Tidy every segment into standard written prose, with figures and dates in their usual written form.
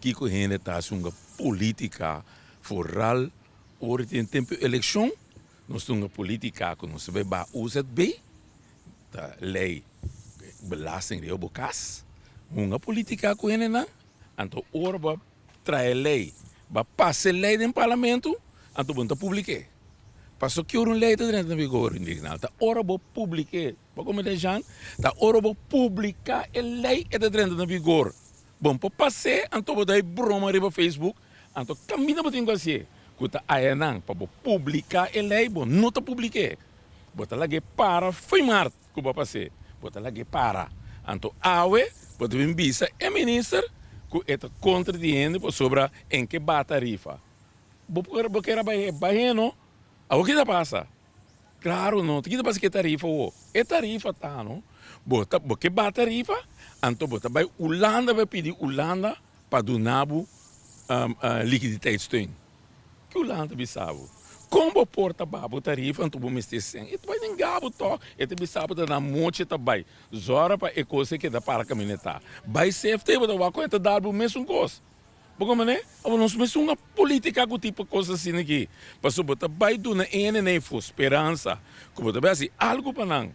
Kiko hende ta hasi hunga politica vooral ora tin tempo eleccion nos ta hunga politica cu nos ta bay baha OZB ta ley belasting riba bo cas hunga politica cu hendenan anto ora bo a traha e ley bo a pasa e ley den parlamento anto bo no ta publike pasobra ki ora un ley ta drenta na vigor ta ora bo publike. Bo komete Jean, ta ora bo publica e ley e ta drenta na vigor. Bon por pas'é, anto bo ta hay broma riba Facebook, anto caminda bo tin cu hacié, cu ta aya nan pa bo publica e ley, bo no ta publiqué. Bo ta lag'é para fin maart cu bo a pas'é, bo ta lag'é para. Anto awe bo ta bin bisa e minister cu e ta contra di hende pasobra en ke baha tarifa. Bo por bo kier a bay bah'é no? Awor ki ta pasa? Claro no, ta kita pasa ku e tarifa awo? E tarifa ta no, bo ta bo ke baha tarifa, anto bo ta bai Hulanda bai pidi Hulanda pa duna bo liquiditeitssteun. Ke Hulanda ta bisa bo? Kon bo por ta baha bo tarifa anto bo mester sen? E ta bai nenga bo tòg, e ta bisa bo ta na mochi e ta bai. Zòrga pa e kos ei keda para kaminda e ta. Bai CFT bo ta wak kon e ta dal bo mesun kos. Bo komprende? Abo nos mester un politica cu tipo cos asina aki. Pasobra bo ta bay duna e hende efo speransa cu bo ta bay haci algo pa nan,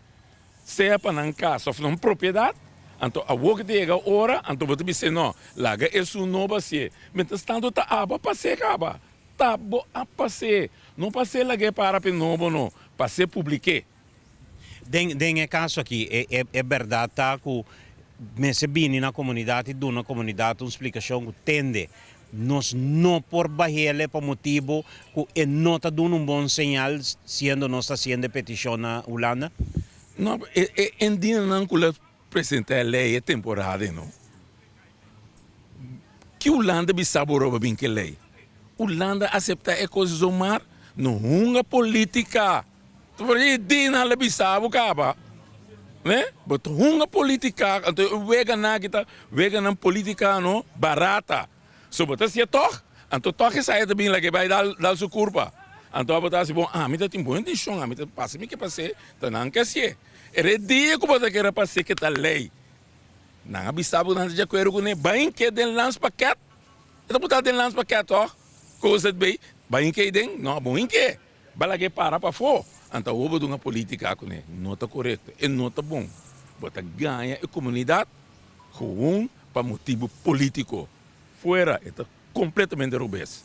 sea pa nan casa of nan propiedad. Anto awor cu ta yega ora, anto bo ta bisa no, laga esun nobo hacié. Mientras tanto ta abo a pas'é caba. Ta bo a pas'é. No pas'é lag'é para p'e nobo no, pas'é publik'é. Den den e kaso aki e e e bèrdat ta ku mester bini na komunidat i duna komunidat un splikashon ku tende nos no por bahele pa motibu ku e no ta duna un bon señal siendo nos ta hasiendo e petishon na Hulanda? No, e e endinanan ku lo presenta e lei e temporada ei no. Ki Hulanda bisa bo roba bin ke lei? Hulanda asepta e kos zomar? No hunga politika. Por e dina la bisa bo kaba ne bo ta hunga politica anto e weganan aki ta weganan politica no barata so bo ta hacia tog anto tog esaya ta bin lage bay dal dal su curpa anto abo ta haci bon ami ta tin bon intencion ami ta pasa mi ke pase ta nan ke hacié era e dia ku bo ta kere pase ke ta ley nan a bisa bo nan ta di acuerdo cune bay ke den landspakket e ta puta den landspakket tog ku OZB bay ke den no bo ke. Bala ke para pafó, anto awor bo duna polítika kuné. No ta korekto, e no ta bon. Bo ta gaña e komunidat gewoon pa motibu polítiko. Fuera, e ta kompletamente robes.